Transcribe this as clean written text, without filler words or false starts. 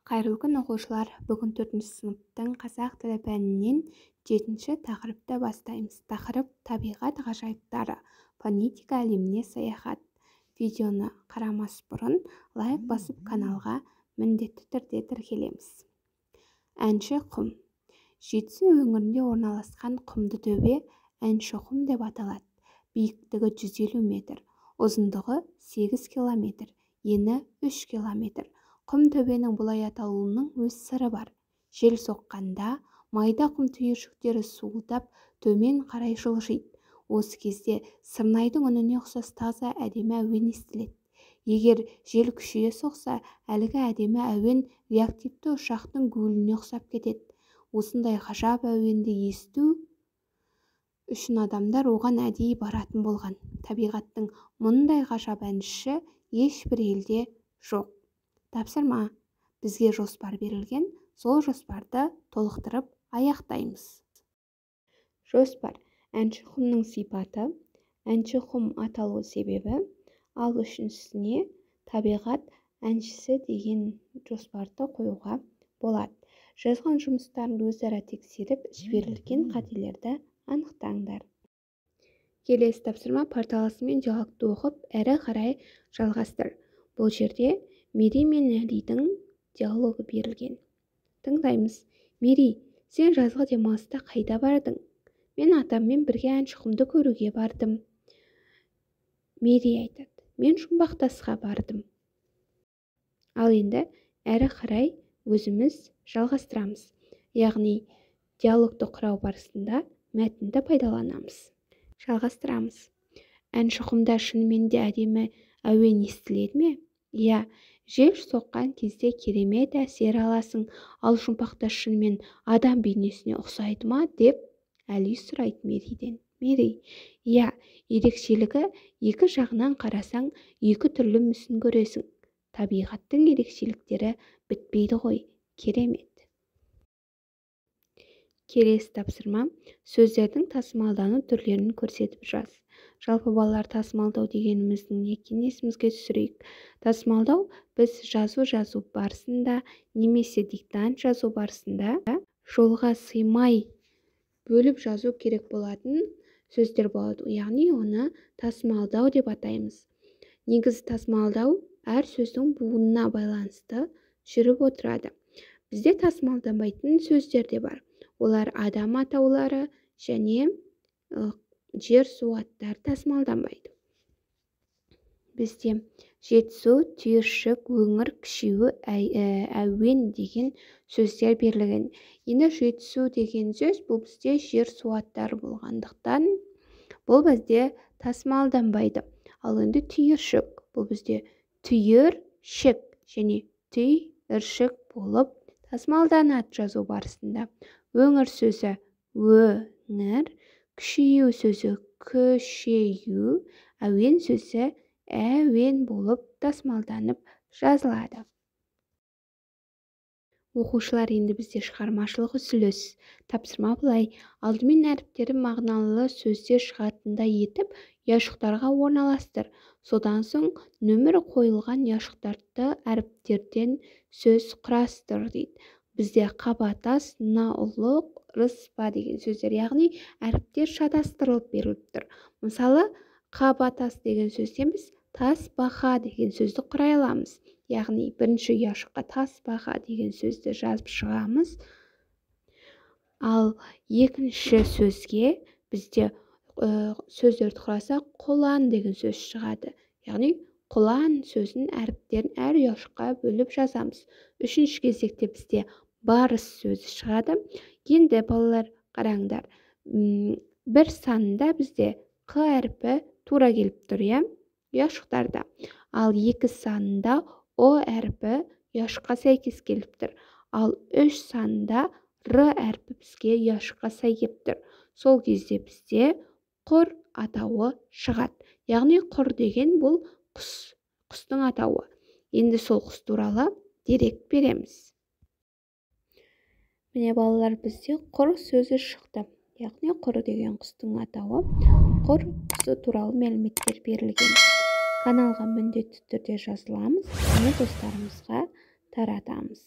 Қайырлы күн, оқушылар! Бүгін төртінші сыныптың қазақ тілі пәнінен жетінші тақырыпты бастаймыз. Тақырып: «Табиғат ғажайыптары. Фонетика әлеміне саяхат». Видеоны қарамас бұрын лайк басып, каналға міндетті түрде тіркелеміз. Әнші құм. Жетісу өңірінде орналасқан құмды төбе Әнші құм деп аталады. Биіктігі 150 метр, ұзындығы 8 километр, ені 3 километр. Құм төбенің бұлай аталуының өз сыры бар. Жел соққанда майда құм түйіршіктері суылдап төмен қарай жылжиды. Осы кезде сырнайдың үніне ұқсас таза, әдемі әуен естіледі. Егер жел күшейе соқса, әлгі әдемі әуен реактивті ұшақтың гуіліне ұқсап кетеді. Осындай ғажап әуенді есту үшін адамдар оған әдейі баратын болған. Табиғаттың мұндай ғажап әншісі ешбір елде жоқ. Тапсырма. Бізге жоспар берілген, сол жоспарды толықтырып аяқтаймыз. Жоспар: Әнші құмның сипаты, Әнші құм аталу себебі, ал үшіншісіне «Табиғат әншісі» деген жоспарды қоюға болады. Жазған жұмыстарыңды өзара тексеріп, жіберілген қателерді анықтаңдар. Келесі тапсырма: парталасыңмен диалогты оқып, әрі қарай жалғастыр. Бұл жерде Мерей мен Әлидің диалогы берілген. Тыңдаймыз. Мерей: Сен жазғы демалыста қайда бардың? Мен атаммен бірге Әншіқұмды көруге бардым. Мерей айтады: Мен Жұмбақтасқа бардым. Ал енді әрі қарай өзіміз жалғастырамыз, яғни диалогты құрау барысында мәтінді пайдаланамыз. Жалғастырамыз. Әншіқұмда шынымен де әдемі әуен естіледі ме? Иә, жел соққан кезде керемет әсер аласың. Ал жұмбақтас шынымен адам бейнесіне ұқсайды ма, деп Әли сұрайды Мерейден. Мерей: Иә, ерекшелігі, екі жағынан қарасаң, екі түрлі мүсін көресің. Табиғаттың ерекшеліктері бітпейді ғой, керемет! Келесі тапсырма: сөздердің тасымалдану түрлерін көрсетіп жаз. Жалпы, балалар, тасымалдау дегеніміздің не екенін есімізге түсірейік. Тасымалдау — біз жазу жазу барысында немесе диктант жазу барысында жолға сыймай бөліп жазу керек болатын сөздер болады, яғни оны тасымалдау деп атаймыз. Негізі тасымалдау әр сөздің буынына байланысты жүріп отырады. Бізде тасымалданбайтын сөздер де бар. Олар адам атаулары және жер су аттары тасымалданбайды. Бізде жетісу, түйіршік, өңір, күшею, әуен деген сөздер берілген. Енді жетісу деген сөз, бұл бізде жер су аттары болғандықтан, бұл бізде тасымалданбайды. Ал енді түйіршік, бұл бізде түйіршік және түйіршік болып тасымалданады жазу барысында. Өңір сөзі өңір, күшею сөзі күшею, әуен сөзі әуен болып тасымалданып жазылады. Оқушылар, енді бізде шығармашылық үзіліс. Тапсырма былай: алдымен әріптері мағыналы сөздер шығатындай етіп ұяшықтарға орналастыр. Содан соң нөмір қойылған ұяшықтарды әріптерден сөз құрастыр дейді. Бізде қабатас, наұлық, рыспа деген сөздер, яғни әріптер шатастырылып беріліп тұр. Мысалы, қабатас деген сөзден біз тасбақа деген сөзді құрай аламыз, яғни бірінші ұяшыққа тасбақа деген сөзді жазып шығамыз. Ал екінші сөзге бізде сөздерді құрасақ, құлан деген сөз шығады, яғни құлан сөзінің әріптерін әр ұяшыққа бөліп жазамыз. Үшінші кезекте бізде барыс сөзі шығады. Енді, балалар, қараңдар, бір санында бізде қ әрпі тура келіп тұр, иә, ұяшықтарда. Ал екі санында о әрпі ұяшыққа сәйкес келіп тұр. Ал үш санында р әрпі бізге ұяшыққа сай келіп тұр. Сол кезде бізде құр атауы шығады, яғни құр деген бұл құс, құстың атауы. Енді сол құс туралы дерек береміз. Міне, балалар, бізде құр сөзі шықты, яғни құр деген құстың атауы. Құр құсы туралы мәліметтер берілген. Каналға міндетті түрде жазыламыз және достарымызға таратамыз.